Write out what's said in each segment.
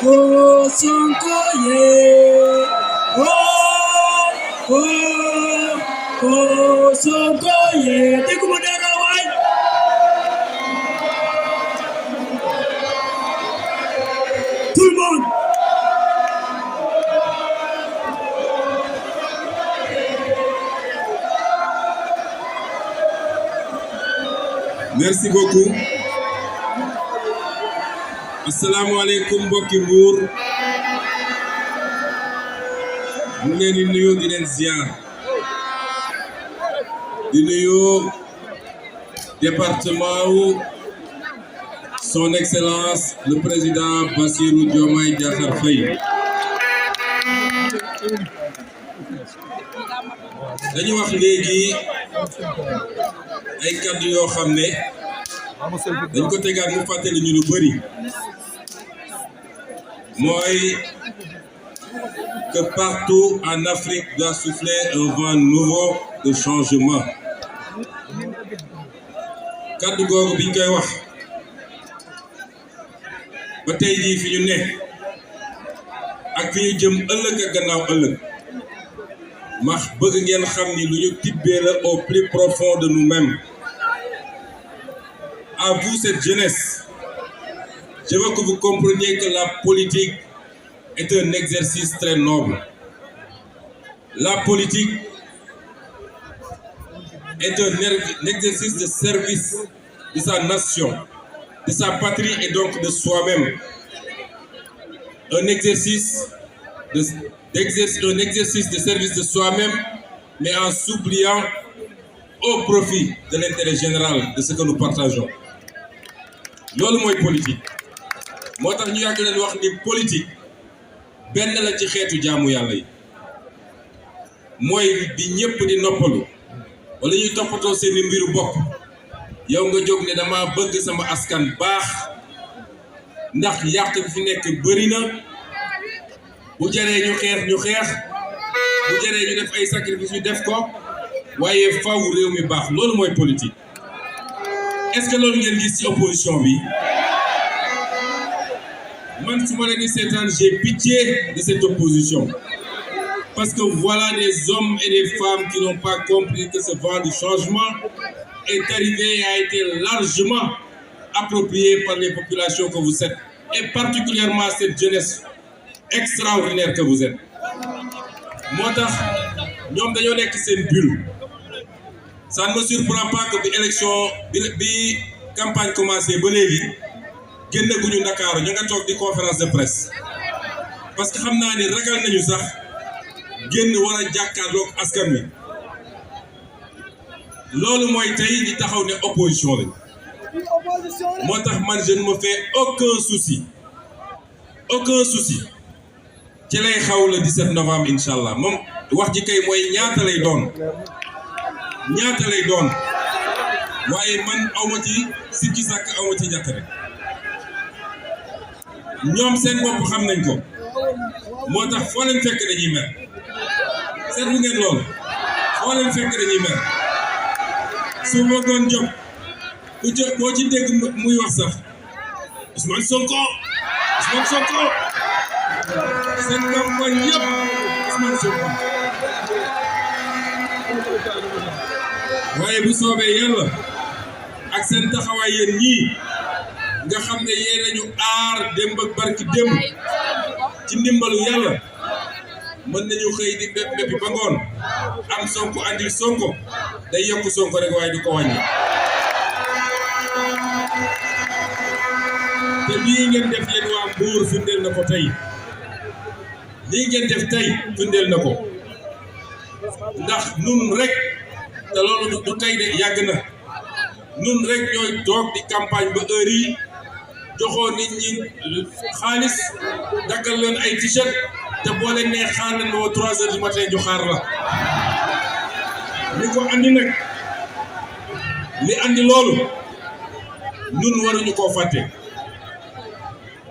oh Sonko yeah, oh Sonko yeah, dégguma dara waay. Tout le monde. Merci beaucoup. Assalamu alaikum mbokki Mbour. Mu ngi leen di nuyu di leen ziar. Di nuyu département wu son excellence le président Bassirou Diomaye Diakhar Faye. Dañu wax léegi ay kàddu yoo xam ne dañ ko tegaat mu fàttali ñu lu bëri mooy que partout en Afrique doit souffler un vent nouveau de changement. Kàddu googu biñ koy wax ba tey jii fi ñu ne ak fi ñu jëm ëllëg ak gannaaw ëllëg ma bëgg ngeen xam ni lu ñu tibbee la au plus profond de nous-mêmes. À vous cette jeunesse, je veux que vous compreniez que la politique est un exercice très noble. La politique est un exercice de service de sa nation, de sa patrie et donc de soi-même. Un exercice de service de soi-même, mais en s'oubliant au profit de l'intérêt général de ce que nous partageons. Loolu mooy politique moo tax ñu yàgg leen wax ni politique benn la ci xeetu jaamu yàlla yi mooy di ñëpp di noppalu wala ñuy toppatoo seeni mbiru bopp yow nga jóg ne dama bëgg sama askan baax ndax yàq bi fi nekk bëri na bu jaree ñu xeex bu jaree ñu def ay sacrifice ñu def ko waaye faw réew mi baax loolu mooy politique. Est-ce que loolu ngeen gis ci opposition bi man su ma leen di seetaan j'ai pitié de cette opposition parce que voilà des hommes et des femmes qui n'ont pas compris que ce vent du changement est arrivé et a été largement approprié par les populations que vous êtes et particulièrement cette jeunesse extraordinaire que vous êtes. Moo tax ñoom dañoo nekk seen bulle. Ça ne me surprend pas que bi campagne commencé ba léegi génn guñu Ndakaaru ñu nga toog di conférence de presse parce que xam naa ni ragal nañu sax génn war a jàkkaarloog askan wi loolu mooy tey di taxaw ne opposition lañ moo tax man je ne me fais aucun souci ci lay xaw le 17 novembre incha allah moom wax ji kay mooy ñaata lay doon waaye man awma ci sikki sàkk awma ci njàkk rek ñoom seen bopp xam nañ ko moo tax foo leen fekk dañuy mer seetlu ngeen loolu foo leen fekk dañuy mer su ma doon jóg boo ci dégg muy wax sax Ousmane Sonko seen campagne yëpp Ousmane Sonko waaye bu soobee yàlla ak seen taxawaay yéen ñii nga xam ne yéen lañu aar démb ak barki démb ci ndimbalu yàlla mën nañu xëy di bépp ba ngoon am Sonko andil Sonko day yokk Sonko rek waaye du ko wàññi te lii ngeen def yéen waa Mbour firndeel na ko tey lii ngeen def tey firndeel na ko ndax nun rek te loolu du tey de yàgg na nun rek ñooy toog di campagne ba heure yi joxoo nit ñi xaalis daggal leen ay t-shirt te boo leen nee xaar leen ba 3 heures du matin ñu xaar la li ko andi nag li andi loolu nun waruñu koo fàtte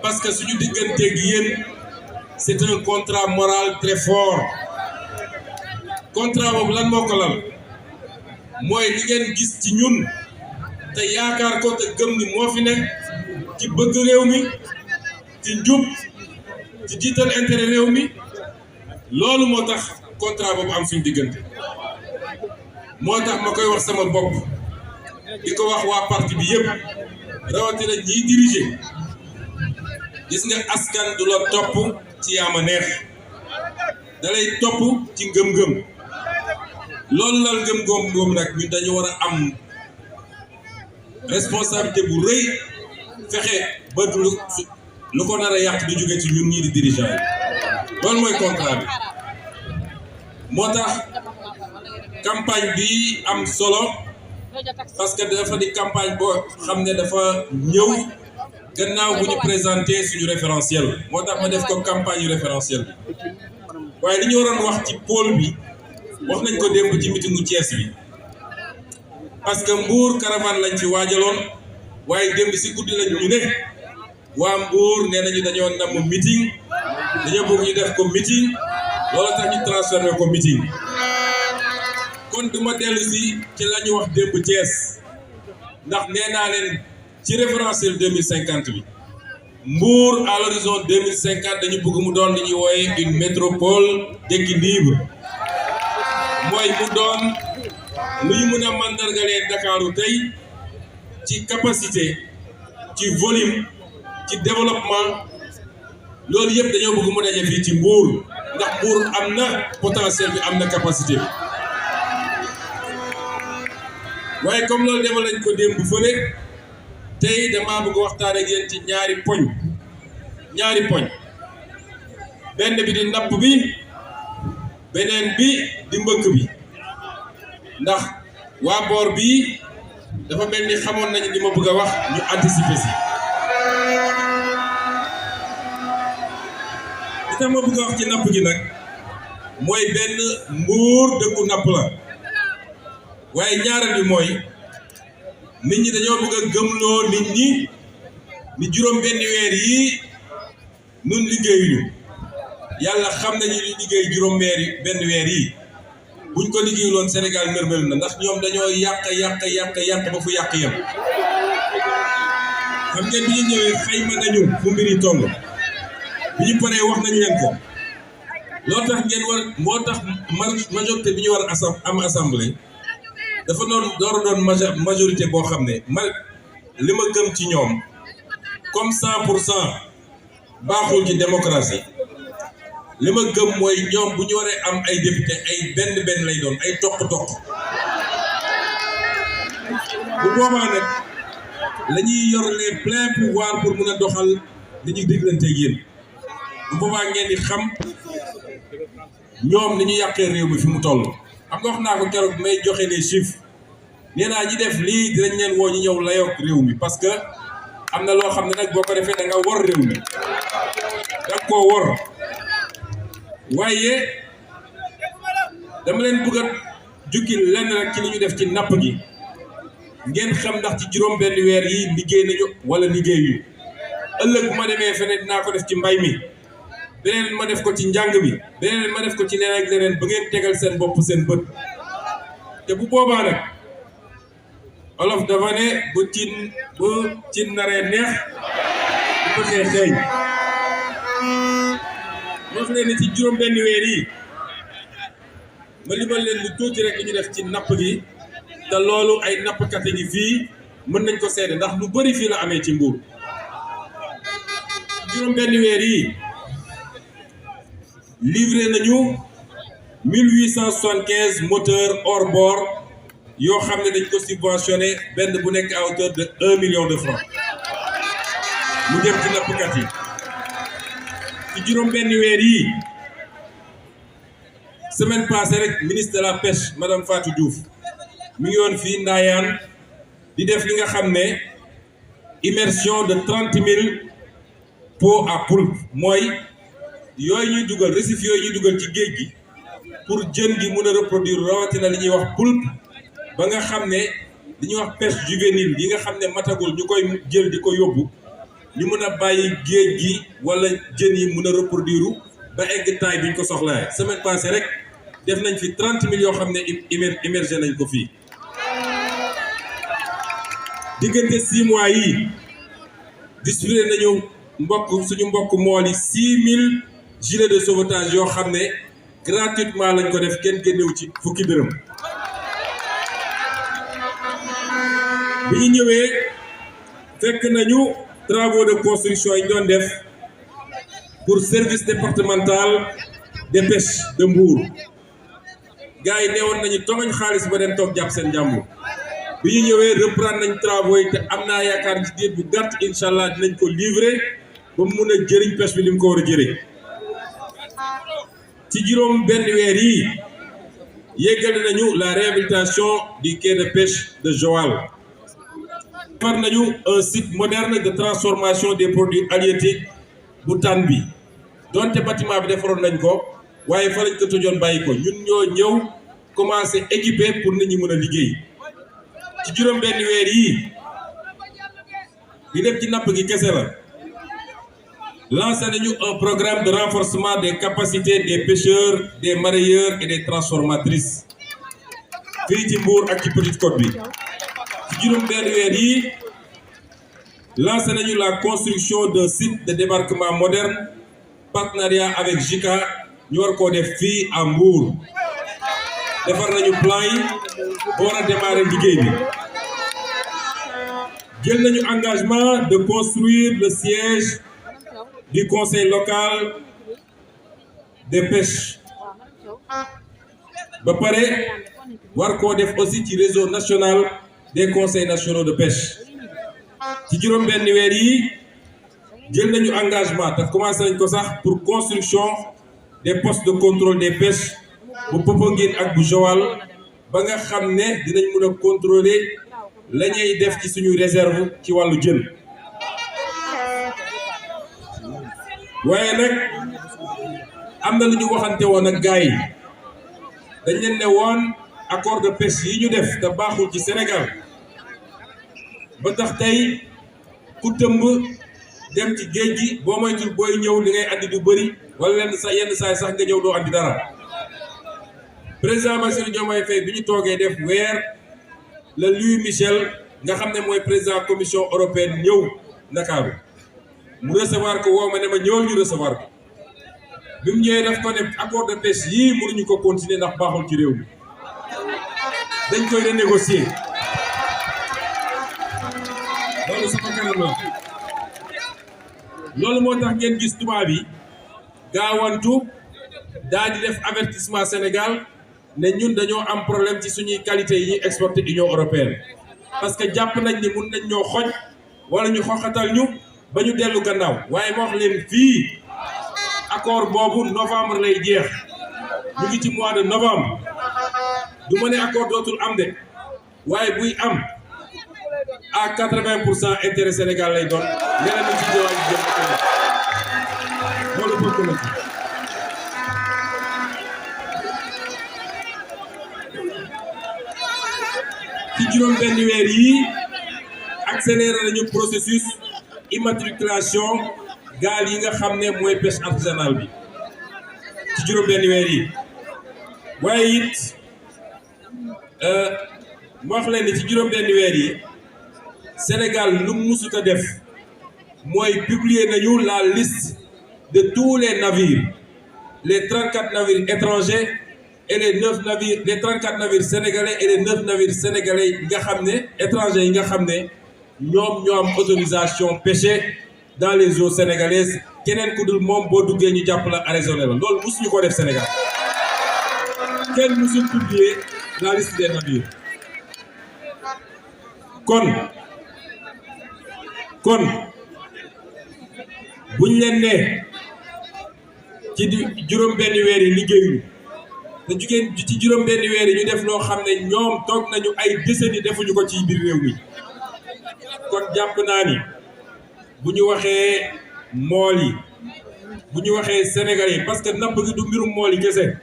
parce que suñu digganteeg yéen c'est un contrat moral très fort contrat boobu lan moo ko lal mooy li ngeen gis ci ñun te yaakaar ko te gëm ni moo fi nekk ci bëgg réew mi ci njub ci jiital intérêt réew mi loolu moo tax contrat boobu am suñu diggante moo tax ma koy wax sama bopp di ko wax waa parti bi yëpp rawatina ñiy diriger gis nga askan du la topp ci yaama neex dalay topp ci ngëm-ngëm loolu lal ngëm-ngëm nag ñun dañu war a am responsabilité bu rëy fexe ba lu ko nar a yàq du jóge ci ñun ñii di dirigeant yi loolu mooy contrat bi moo tax campagne bi am solo parce que dafa di campagne boo xam ne dafa ñëw gannaaw bu ñu présenté suñu référentiel moo tax ma def ko campagne yu référentiel bi waaye li ñu waroon wax ci pôle bi wax nañ ko démb ci meetingu Thiès bi parce que Mbour caravane lañ ci waajaloon waaye démb si guddi lañ ñu ne waa Mbour nee nañu dañoo namm meeting dañoo bëgg ñu def ko meeting loolu tax ñu transformé ko meeting kon duma dellu si ci la ñu wax démb Thiès ndax nee naa leen ci référentiel 2050 bi Mbour à l'horizon 2050 dañu bëgg mu doon li ñuy wooye une métropole d'équilibre mooy mu doon lu ñu mën a mandargalee Ndakaaru tey ci capacité ci volume ci développement loolu yëpp dañoo bëgg mu daje fii ci Mbour ndax Mbour am na potentiel bi am na capacité bi waaye comme loolu demal nañ ko démb fële tey damaa bëgg waxtaan ak yéen ci ñaari poñ benn bi di napp bi beneen bi di mbëkk bi ndax waa boor bii dafa mel ni xamoon nañu li ma bëgg a wax ñu anticiper si li tax ma bëgg a wax ci napp gi nag mooy benn Mbour dëkku napp la waaye ñaareel bi mooy nit ñi dañoo bëgg a gëmloo nit ñi ni juróom benn weer yii nun liggéeyuñu yàlla xam nañu ñu liggéey juróom benn weer yii buñ ko liggéeyuloon Sénégal mërmël na ndax ñoom dañoo yàq ba fu yàq yem xam ngeen bi ñu ñëwee xayma nañu fu mbir yi toll bi ñu paree wax nañu leen ko loolu tax ngeen war moo tax majorité bi ñu war am assemblée dafa doon majorité boo xam ne li ma gëm ci ñoom comme 100% baaxul ci démocratie li ma gëm mooy ñoom bu ñu waree am ay député ay benn lay doon ay toq-toq bu boobaa nag la ñuy yor les pleins pouvoirs pour mun a doxal li ñuy déglanteeg yéen bu boobaa ngeen di xam ñoom ni ñu yàqee réew mi fi mu toll. xam nga wax naa ko keroog may joxe les chiffres nee naa ñi def lii dinañ leen woo ñu ñëw layoog réew mi parce que am na loo xam ne nag boo ko defee da nga wor réew mi da nga koo wor waaye dama leen bëgg a jukki lenn rek ci li ñu def ci napp gi ngeen xam ndax ci juróom benn weer yi liggéey nañu wala liggéeyu ëllëg bu ma demee feneen dinaa ko def ci mbay mi beneen ma def ko ci njàng bi beneen ma def ko ci leneen ak leneen ba ngeen tegal seen bopp seen bët te bu boobaa nag olof dafa ne bu cin naree neex bu bëggee xeeñ wax leen ni ci juróom benn weer yi ma limal leen lu tuuti rek li ñu def ci napp gi te loolu ay nappkat yi fii mën nañ ko seede ndax lu bari fii la amee ci Mbour juróom benn weer yi livré nañu 1875 moteurs hors bord yoo xam ne dañ ko subventionné benn bu nekk à hauteur de 1 million de francs mu jëm ci nappkat yi ci juróom benn weer yi semaine passée rek ministre de la pêche madame Fatou Diouf mi ngi woon fii Ndayane di def li nga xam ne immersion de 30 000 pots à poulpe mooy yooyu ñuy dugal récif yooyu ñuy dugal ci géej gi pour jën gi mun a reproduire rawatina li ñuy wax poulpe ba nga xam ne li ñuy wax pêche juvénile yi nga xam ne matagul ñu koy jël di ko yóbbu ñu mun a bàyyi géej gi wala jën yi mun a reproduire ba egg taille bi ñu ko soxlaa semaine passée rek def nañ fi 30 000 yoo xam ne immergé nañ ko fii diggante 6 mois yi distribué nañu suñu mbokk mool yi 6000 gilets de sauvetage yoo xam ne gratuitement lañ ko def kenn génnewu ci fukki dërëm. bi ñu ñëwee fekk nañu travaux de construction yi ñu doon def pour service départemental des pêches de Mbour gars yi neewoon nañu toŋañ xaalis ba den toog jàpp seen jàmbur. bi ñu ñëwee reprendre nañ travaux yi te am naa yaakaar ci diir bu gàtt incha allah dinañ ko livrer ba mu mun a jëriñ pêche bi li mu ko war a jëriñ. ci juróom benn weer yi yéggali nañu la réhabilitation du quai de pêche de Joal. defar nañu un site moderne de transformation des produits halieutiques bu Hann bi donte bâtiment bi defaroon nañ ko waaye fa lañ ko tojoon bàyyi ko ñun ñoo ñëw commencé équiper pour nit ñi mën a liggéey. ci juróom benn weer yii li def ci napp gi kese la lancé nañu un programme de renforcement des capacités des pêcheurs des mareyeurs et des transformatrices fii ci Mbour ak ci Petite Côte bi. ci juróom benn weer yii lancé nañu la construction d'un site de débarquement moderne partenariat avec JICA ñu war koo def fii à Mbour. defar nañu plan yi ba war a démarrer liggéey bi. jël nañu engagement de construire le siège du conseil local des pêches ba pare war koo def aussi ci réseau national des conseils nationaux de pêche. ci juróom benn weer yi jël nañu engagement te commencé nañ ko sax pour construction des postes de contrôle des pêches bu Popenguine ak bu Joal ba nga xam ne dinañ mën a contrôler la ñuy def ci suñu réserve ci wàllu jën. waaye nag am na lu ñu waxante woon ak gars yi dañ leen ne woon accord de pêche yi ñu def te baaxul ci Sénégal ba tax tey ku tëmb dem ci géej gi boo moytul booy ñëw li ngay andi du bëri wala yenn saay sax nga ñëw doo andi dara. président Bassirou Diomaye Faye bi ñu toogee def weer la Louis Michel nga xam ne mooy président commission européenne ñëw Ndakaaru mu recevoir ko woo ma ne ma ñëwal ñu recevoir ko bi mu ñëwee def ko ne accord de pêche yii mënuñu ko continuer ndax baaxul ci réew mi dañ koy renégocier loolu sama kanam la loolu moo tax ngeen gis tubaab yi gaawantu daal di def avertissement Sénégal ne ñun dañoo am problème ci suñuy qualité yi ñuy exporter Union européenne parce que jàpp nañ ni mun nañ ñoo xoj wala ñu xoxatal ñu ba ñu dellu gannaaw waaye ma wax leen fii accord boobu novembre lay jeex ñu ngi ci mois de novembre du ma ne accord dootul am de waaye buy am à 80% intérêt Sénégal lay doon leneen ñu ci jëwaat jëm loolu bokk na ci. ci juróom benn weer yi accéléré nañu processus immatriculation gaal yi nga xam ne mooy pêche artisanale bi ci juróom benn weer yi waaye it ma wax leen ni ci juróom benn weer yi Sénégal lu mu musut a def mooy publier nañu la liste de tous les navires les 34 navires étrangers et les 9 navires les 34 navires sénégalais et les 9 navires sénégalais yi nga xam ne étrangers yi nga xam ne ñoom ñoo am autorisation pêcher dans les eaux sénégalaises keneen ku dul moom boo duggee ñu jàpp la arraisonné la loolu mosuñu ko def Sénégal kenn mosul publier la liste des navires kon buñ leen ne ci juróom benn weer yi liggéeyuñu te jugeen ci juróom benn weer yi ñu def loo xam ne ñoom toog nañu ay décennies defuñu ko ci biir réew mi kon jàpp naa ni bu ñu waxee mool yi bu ñu waxee sénégalais parce que napp gi du mbirum mool yi kese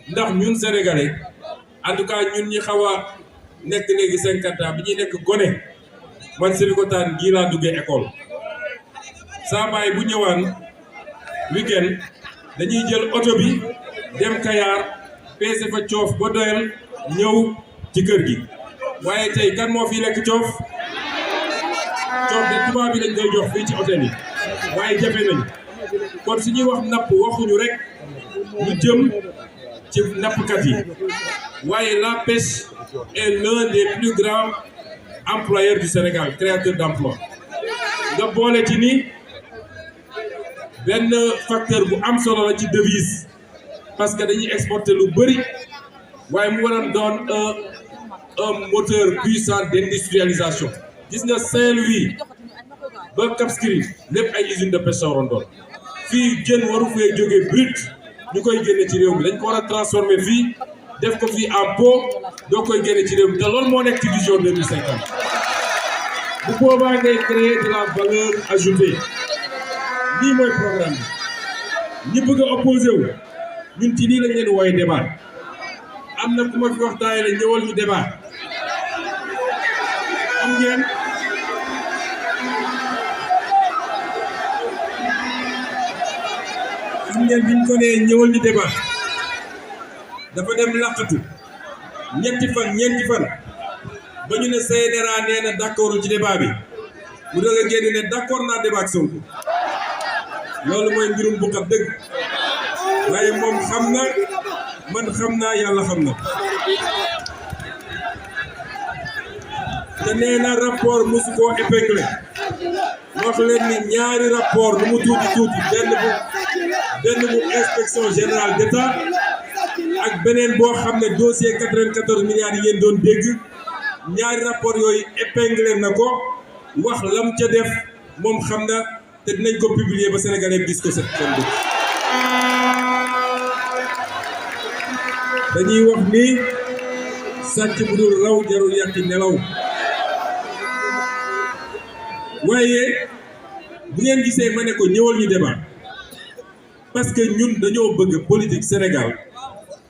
ndax ñun sénégalais en tout cas ñun ñi xaw a nekk léegi 50 ans bi ñuy nekk gone man Sébikotane gii laa duggee école saa baay bu ñëwaan weekend dañuy jël oto bi dem Kayar peese fa coof ba doyal ñëw ci kër gi waaye tey kan moo fi lekk coof de tubaab bi lañ koy jox fii ci hôtel yi waaye jafe nañu kon su ñuy wax napp waxuñu rek lu jëm ci nappkat yi waaye la pêche est l'un des plus grands employeurs du Sénégal créateur d'emploi nga boole ci ni benn facteur bu am solo la ci devise parce que dañuy exporter lu bëri waaye mu waroon doon un moteur puissant d'industrialisation gis nga Saint-Louis ba Cap Skirring lépp ay usine de pêche waroon doon fii jën waru fee jógee brut ñu koy génne ci réew mi dañ ko war a transformer fii def ko fii en pot doo koy génne ci réew mi te loolu moo nekk ci vision 2050 bu boobaa ngay créer de la valeur ajoutée lii mooy programme bi ñi bëgg a opposé wu ñun ci lii lañ leen wooye débat am na ku ma fi waxtaanee la ñëwal ñu débat am ngeen biñ ko nee ñëwal ñu débat dafa dem laqatu ñeenti fan ba ñu ne CNRA nee na d'accord ci débat bi mu doog a génn ne d'accord naa débat ak Sonko loolu mooy mbirum bu xam dëgg waaye moom xam na man xam naa yàlla xam na te nee na rapport mosu koo épinglé wax leen ni ñaari rapport lu mu tuuti benn bu inspection générale d'État ak beneen boo xam ne dossier 94 milliards yi ngeen doon dégg ñaari rapport yooyu épinglé na ko wax lam ca def moom xam na te dinañ ko publier ba Sénégalais gis ko seen dëkk dañuy wax ni sàcc bu dul raw jarul yàqi nelaw waaye bu ngeen gisee ma ne ko ñëwal ñu débat parce que ñun dañoo bëgg politique Sénégal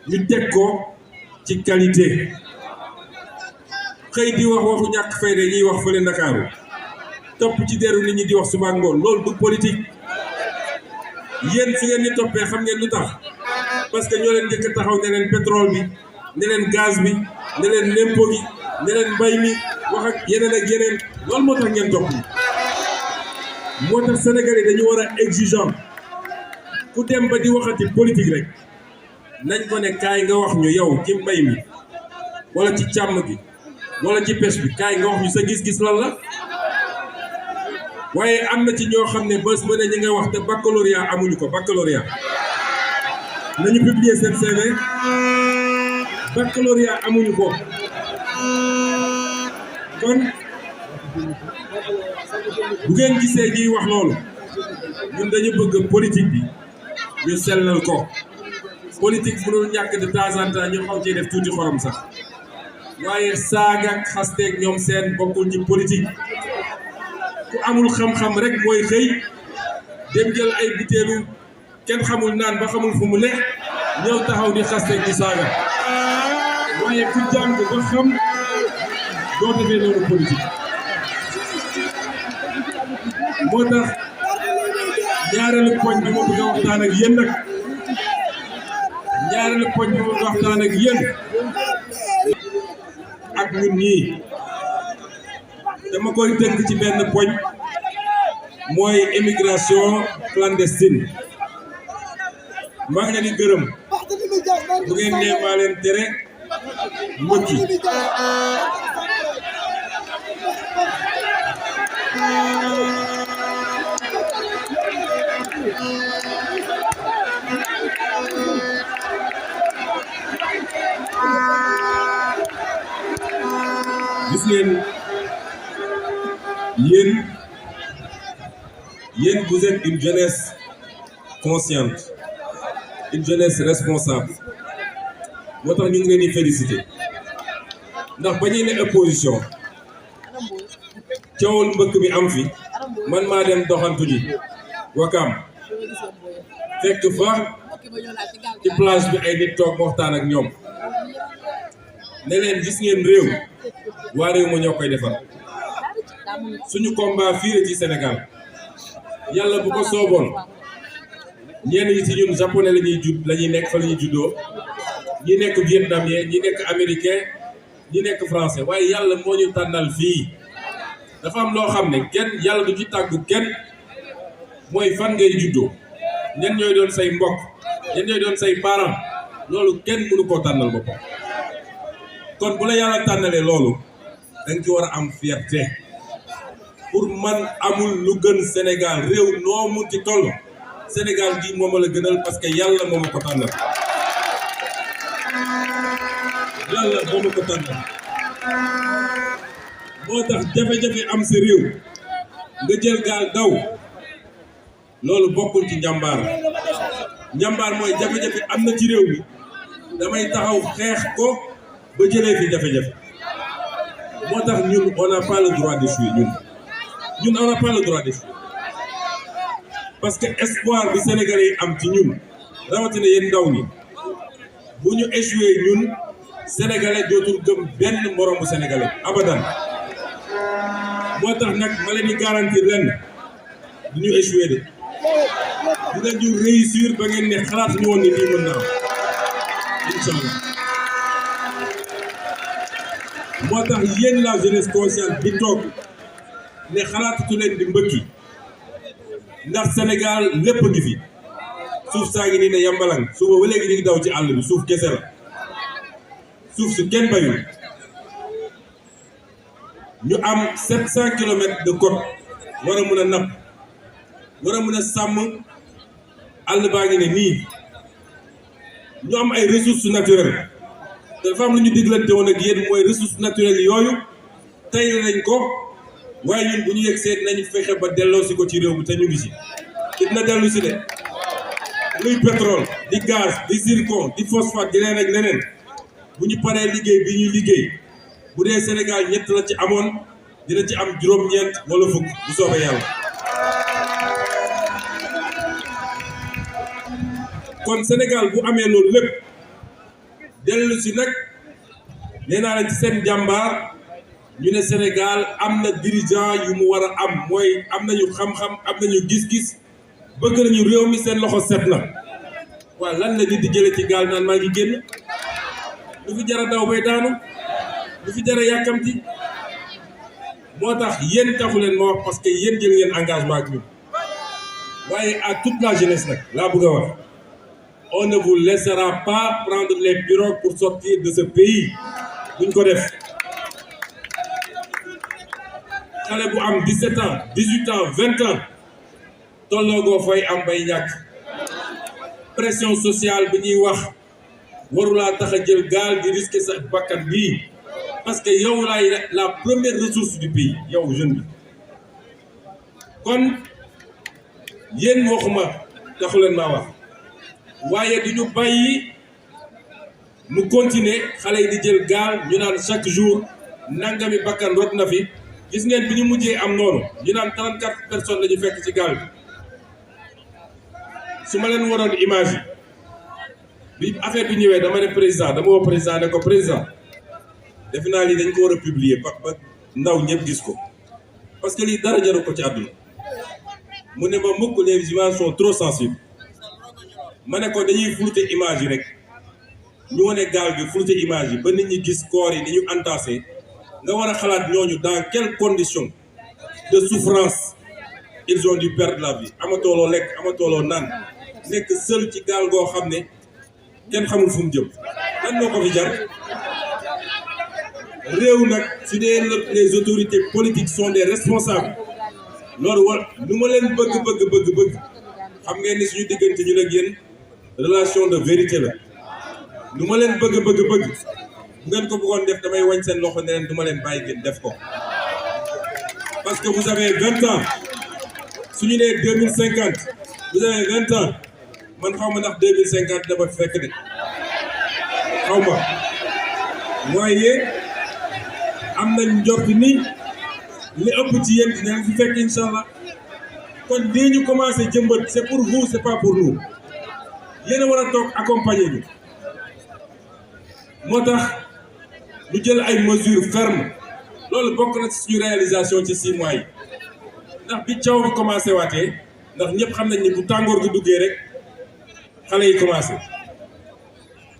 ñu teg ko ci qualité xëy di wax waxu ñàkk fayda ñuy wax fële Ndakaaru topp ci deru nit ñi di wax suba ngoon loolu du politique yéen su ngeen ni toppee xam ngeen lu tax parce que ñoo leen njëkk a taxaw ne leen pétrole bi ne leen gaz bi ne leen lempo gi ne leen mbay mi wax ak yeneen loolu moo tax ngeen topp moo tax Sénégal yi dañu war a exigeant ku dem ba di waxati politique rek nañ ko ne kaay nga wax ñu yow ci mbay mi wala ci càmm gi wala ci pêche bi kaay nga wax ñu sa gis-gis lan la waaye am na ci ñoo xam ne bés ba ne ñi nga wax te baccalauréat amuñu ko baccalauréat nañu publier seen CV baccalauréat amuñu ko kon bu ngeen gisee ñuy wax loolu ñun dañu bëgg politique bi ñu sellal ko politique bu dul ñàkk de temps en temps ñu xaw cee def tuuti xorom sax waaye saaga ak xasteeg ñoom seen bokkul ci politique ku amul xam-xam rek mooy xëy dem jël ay butéelu kenn xamul naan ba xamul fu mu ne ñëw taxaw di xasteeg di saaga waaye ku jàng ba xam doo defee noonu politique moo tax ñaareelu poñ bi ma bëgg a waxtaan ak yéen nag ñaareelu poñ bi ma bëgg a waxtaan ak yéen ak ñun ñii dama koy tënk ci benn poñ mooy immigration clandestine maa ngi leen di gërëm bu ngeen nee maa leen tere mbëkki gis ngeen yéen vous êtes une jeunesse consciente une jeunesse responsable moo tax ñu ngi leen di féliciter ndax ba ñuy ne opposition coowul mbëkk mi am fi man maa dem doxantu ji Wakam fekk fa ci plage bi ay nit toog waxtaan ak ñoom ne leen gis ngeen réew waa réew ma ñoo koy defar suñu combat fii la ci Sénégal yàlla bu ko sooboon ñenn ñi ci ñun japonais la ñuy nekk fa la ñuy juddoo ñi nekk vietnamien ñi nekk américain ñi nekk français waaye yàlla moo ñu tànnal fii dafa am loo xam ne kenn yàlla du ci tàggu kenn mooy fan ngay juddoo ñan ñooy doon say mbokk ñan ñooy doon say parents loolu kenn mënu koo tànnal boppam kon bu la yàlla tànnalee loolu danga ci war a am fierté pour man amul lu gën Sénégal réew noo mun ci toll Sénégal gi moom la gënal parce que yàlla moo ma ko tànnal yàlla moo ma ko tànnal moo tax jafe-jafe am sa réew nga jël gaal daw loolu bokkul ci njàmbaar njàmbaar mooy jafe-jafe am na ci réew mi damay taxaw xeex ko ba jëlee fi jafe-jafe moo tax ñun on n'a pas le droit d'échouer ñun on n'a pas le droit d'échouer parce que espoir bi Sénégalais yi am ci ñun rawatina yéen ndaw ñi bu ñu échouer ñun Sénégalais dootul gëm benn moroomu Sénégalais abadan moo tax nag ma leen di garantir ren du ñu échouer de dinañu réussir ba ngeen ne xalaat ñu woon ne lii mën na am incha allah moo tax yéen la jeunesse consciente bi toog ne xalaatatu leen di mbëkki ndax Sénégal lépp ngi fi suuf saa ngi nii ne yambalang suba ba léegi ñu ngi daw ci àll bi suuf kese la suuf su kenn bayul ñu am 700 kilomètres de côte war a mën a napp war a mën a sàmm àll baa ngi ne nii ñu am ay ressources naturelles te dafa am lu ñu diglante woon ak yéen mooy ressources naturelles yooyu tey nañ ko waaye ñun bu ñu yegg seet nañu fexe ba delloosi ko ci réew mi te ñu ngi si dina dellu si de luy pétrole di gaz di zircon di phosphate di leneen ak leneen bu ñu paree liggéey bi ñuy liggéey bu dee Sénégal ñett la ci amoon dina ci am juróom-ñeent wala fukk bu soobee yàlla kon Sénégal bu amee loolu lépp dellu si nag nee naa leen ci seen jàmbaar ñu ne Sénégal am na dirigeant yu mu war a am mooy am nañu xam-xam am nañu gis-gis bëgg nañu réew mi seen loxo set na waaw lan la nit di jële ci gaal naan maa ngi génn lu fi jara daw bay daanu lu fi jara yàkkamti moo tax yéen taxu leen ma wax parce que yéen jël ngeen engagement ak ñun waaye à toute la jeunesse nag laa bëgg a wax on ne vous laissera pas prendre les pirogues pour sortir de ce pays duñ ko def xale bu am 17 ans 18 ans 20 ans tolloogoo fay am bay ñàkk pression sociale bi ñuy wax warulaa tax a jël gaal di risquer sa bakkan bii parce que yow laay la première ressource du pays yow jeune bi kon yéen waxuma taxu leen maa wax waaye du ñu bàyyi mu continuer xale yi di jël gaal ñu naan chaque jour nangami bakkan rot na fi gis ngeen bi ñu mujjee am noonu ñu naan 34 personnes la ñu fekk ci gaal bi su ma leen waroon image yi bi affaire bi ñëwee dama ne président dama woo président ne ko président defe naa lii dañ ko war a publier ba ndaw ñëpp gis ko parce que lii dara jaru ko ci àdduna mu ne ma mukk les images sont trop sensibles ma ne ko dañuy flouter image yi rek ñu wane gaal gi flouter image yi ba nit ñi gis corps yi ni ñu entassé nga war a xalaat ñooñu dans quelles conditions de souffrance ils ont dû perdre la vie amatooloo lekk amatooloo naan nekk seul ci gaal goo xam ne kenn xamul fu mu jëm lan moo ko fi jar réew nag su dee les autorités politiques sont des responsables loolu war lu ma leen bëgg xam ngeen ni suñu diggante ñu nag yéen relation de vérité la lu ma leen bëgg bu ngeen ko bëggoon def damay wañ seen loxo ne leen du ma leen bàyyi ngeen def ko parce que vous avez 20 ans suñu nee 2050 vous avez 20 ans man xaw ma ndax 2050 dama fekk de xaw ma waaye am nañ njort ni li ëpp ci yéen dinañ fi fekk incha allah kon lii ñu commencé jëmbat c'est pour vous c'est pas pour nous yéen a war a toog accompagner ñu moo tax ñu jël ay mesures fermes loolu bokk na ci suñu réalisation ci 6 mois yi ndax bi coow bi commencé waatee ndax ñëpp xam nañ ni bu tàngoor gi duggee rek xale yi commencé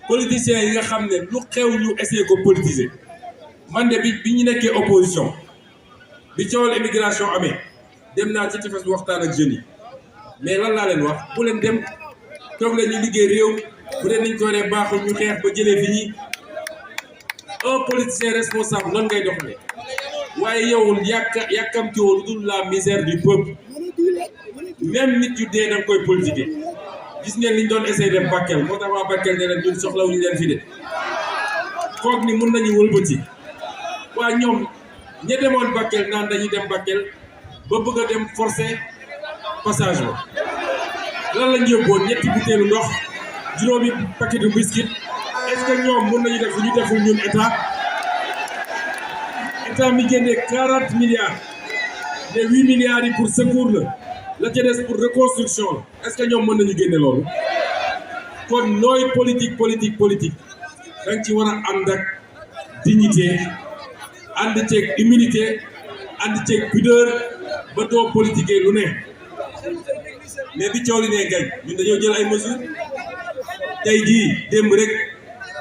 politiciens yi nga xam ne lu xew ñu essayer ko politiser man de bi ñu nekkee opposition bi coowal immigration amee dem naa ci tefes bi waxtaan ak jeunes yi mais lan laa leen wax bu leen dem toog leen ñu liggéey réew bu dee niñ ko ne baaxul ñu xeex ba jëlee fi ñi un politicien responsable noonu ngay doxalee waaye yow yàkkamti woon lu dul la misère du peuple même nit yu dee da nga koy politiquer gis ngeen liñ doon essayer dem Bakel moo tax waa Bakel ne leen ñun soxlawuñu leen fi de foog ni mun nañu wëlbati waa ñoom ña demoon Bakel naan dañuy dem Bakel ba bëgg a dem forcer passage ba lan lañ yóbboon ñetti butéelu ndox juróomi paquetu biscuit est-ce que ñoom mun nañu def lu ñu deful ñun état mi génnee 40 milliards ne 8 milliards yi pour secours la ca des pour reconstruction la est-ce que ñoom mën nañu génne loolu kon nooy politique danga ci war a ànd ak dignité ànd ceeg humilité ànd ceeg pudeur ba doo politiquer lu ne mais bi coow li ne gañ ñun dañoo jël ay mesures tey jii démb rek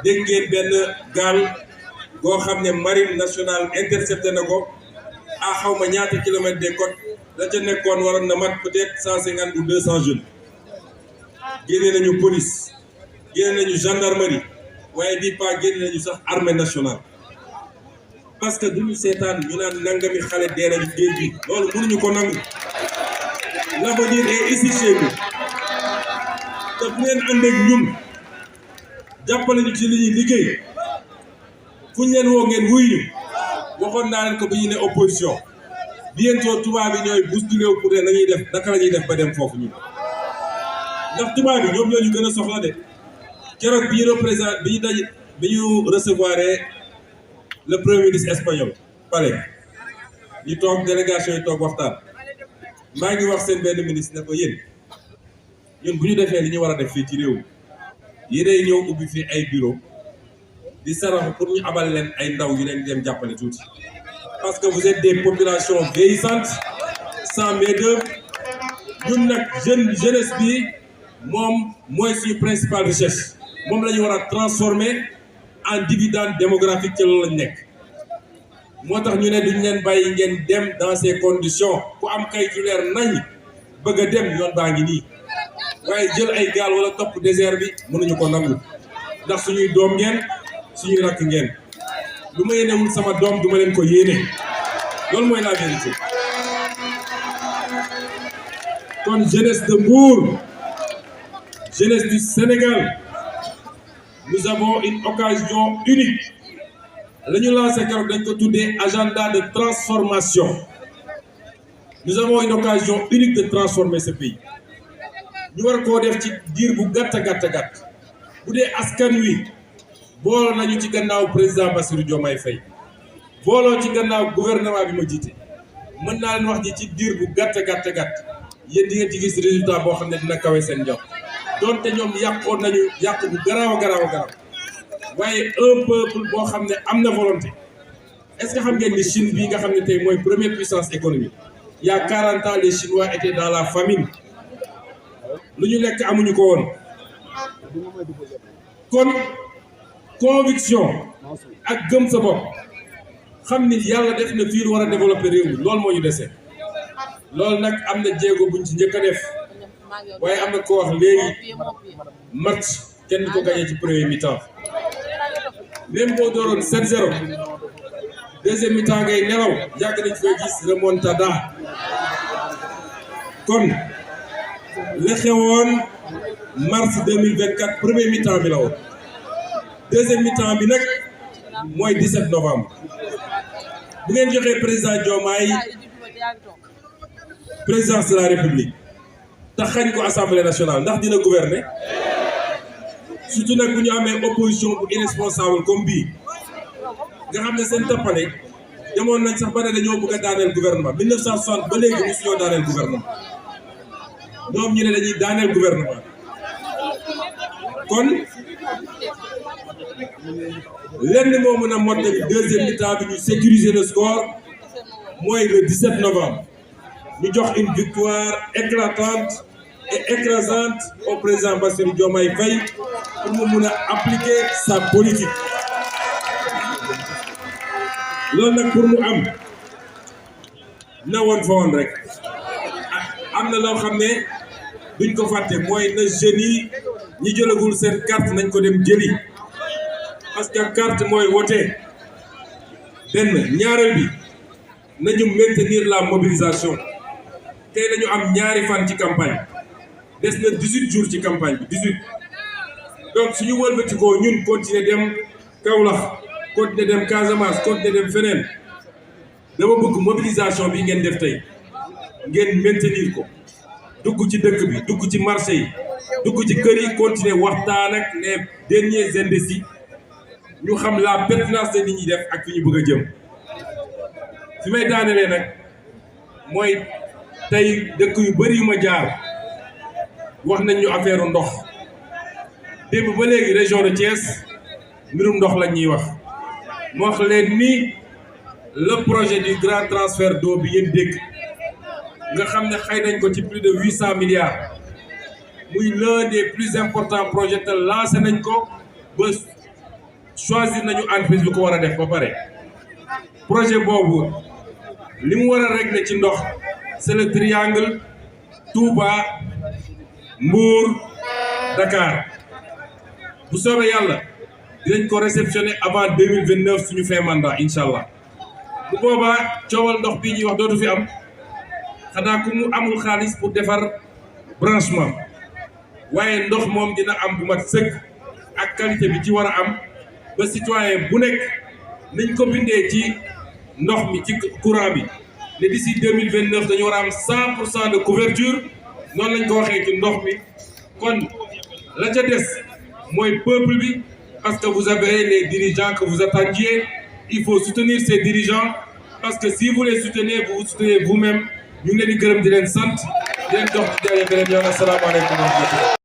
dégg ngeen benn gaal goo xam ne marine nationale intercepté na ko à xawma ñaata kilomètres des côtes la ca nekkoon waroon na mat peut-être 150 ou 200 jeunes génne nañu police génne nañu gendarmerie waaye bii pas génne nañu sax armée nationale parce que duñu seetaan ñu naan nangami xale dee nañu géej gi loolu mënuñu ko nangu l'avenir est ici chez nous te bu ngeen ànd ak ñun jàppale ñu ci li ñuy liggéey fu ñu leen woo ngeen wuy ñu waxoon naa leen ko bi ñu ne opposition bientôt tubaab bi ñooy bousculé pour ne nañuy def naka la ñuy def ba dem foofu ñun ndax tubaab bi ñoom ñoo ñu gën a soxla de keroog bi ñu recevoir le premier ministre espagnol palais ñu toog délégation yi toog waxtaan maa ngi wax seen benn ministre ne ko yéen ñun bu ñu defee li ñu war a def fii ci réew mi yéenay ñëw ubbi fii ay bureau di saraxu pour ñu abal leen ay ndaw yu leen di dem jàppale tuuti parce que vous êtes des populations vieillissantes sans main-d'œuvre ñun nag jeunesse bi moom mooy suñu principale richesse moom la ñu war a transformer en dividende démographique ci loolu lañ nekk moo tax ñu ne duñ leen bàyyi ngeen dem dans ces conditions ku am kay ju leer nañ bëgg a dem yoon baa ngi nii waaye jël ay gaal wala topp désert bi mënuñu ko nangu ndax suñuy doom ngeen suñuy rakk ngeen lu ma yéenewul sama doom du ma leen ko yéene loolu mooy la vérité kon jeunesse de Mbour jeunesse du Sénégal nous avons une occasion unique la ñu lancé keroog dañ ko tuddee agenda de transformation nous avons une occasion unique de transformer ce pays ñu war koo def ci diir bu gàtt bu dee askan wi booloo nañu ci gannaaw président Bassirou Diomaye Faye booloo ci gannaaw gouvernement bi ma jiite mën naa leen wax ji ci diir bu gàtt yéen di ngeen ci gis résultat boo xam ne dina kawe seen njort donte ñoom yàqoon nañu yàq bu garaaw waaye un peuple boo xam ne am na volonté est-ce que xam ngeen ni Chine bii nga xam ne tey mooy première puissance économique il y a 40 ans les Chinois étaient dans la famine lu ñu lekk amuñu ko woon kon conviction ak gëm sa bopp xam ni yàlla def na fii lu war a développer réew mi loolu moo ñu dese loolu nag am na jéego buñ ci njëkk a def waaye am na ko wax léegi match kenn ko gagné ci premier mi-temps même boo dooroon 7-0 deuxième mi-temps ngay nelaw yàgg nañ fay gis remontada kon la xewoon mars 2024 premier mi-temps bi la woon deuxième mi-temps bi nag mooy 17 novembre bu ngeen joxee président Diomaye présidence de la République te xañ ko assemblée nationale ndax dina gouverner surtout nag bu ñu amee opposition bu irresponsable comme bii nga xam ne seen toppale demoon nañ sax ba ne dañoo bëgg a daaneel gouvernement 1960 ba léegi mosu ñoo daaneel gouvernement ñoom ñu ne dañuy daaneel gouvernement kon lenn moo mën a mottali deuxième mi-temps bi ñu sécuriser le score mooy le 17 novembre ñu jox une victoire éclatante et écrasante au président Bassirou Diomaye Faye pour mu mun a appliquer sa politique loolu nag pour mu am na woon fa woon rek am na loo xam ne duñ ko fàtte mooy na jeunes yi ñi jëlagul seen carte nañ ko dem jëli parce que carte mooy wote benn ñaareel bi nañu maintenir la mobilisation tey dañu am ñaari fan ci campagne des na 18 jours ci campagne bi 18 donc suñu wëlbatikoo ñun continuer dem Kaolack continuer dem Casamance continuer dem feneen dama bëgg mobilisation bi ngeen def tey ngeen maintenir ko dugg ci dëkk bi dugg ci marché yi dugg ci kër yi continuer waxtaan ak les derniers indécis ñu xam la pertinence de nit ñi def ak fi ñu bëgg a jëm fi may daanelee nag mooy tey dëkk yu bari yu ma jaar wax nañ ñu affaire ndox démb ba léegi région de Thiès mbirum ndox lañ ñuy wax moo wax leen ni le projet du grand transfert d'eau bi ngeen dégg nga xam ne xëy nañ ko ci plus de 800 milliards muy l'un des plus importants projets te lancé nañ ko ba choisir nañu entreprise bi ko war a def ba pare projet boobu li mu war a régler ci ndox c'est le triangle Touba Mbour Dakar bu soobee yàlla dinañ ko réceptionner avant 2029 suñu fin mandat incha allah bu boobaa coowal ndox bii ñuy wax dootu fi am xanaa ku mu amul xaalis pour defar branchement waaye ndox moom dina am bu mat sëkk ak qualité bi ci war a am ba citoyen bu nekk nañ ko bindee ci ndox mi ci courant bi ne d'ici 2029 dañu war a am 100% de couverture noonu lañ ko waxee ci ndox mi kon la ca des mooy peuple bi parce que vous avez les dirigeants que vous attendiez il faut soutenir ces dirigeants parce que si vous les soutenez vous vous soutenez vous-même ñu ngi leen di gërëm di leen sant di leen dox ci jaay beneen yoon asalaamaaleykum wa rahmatulah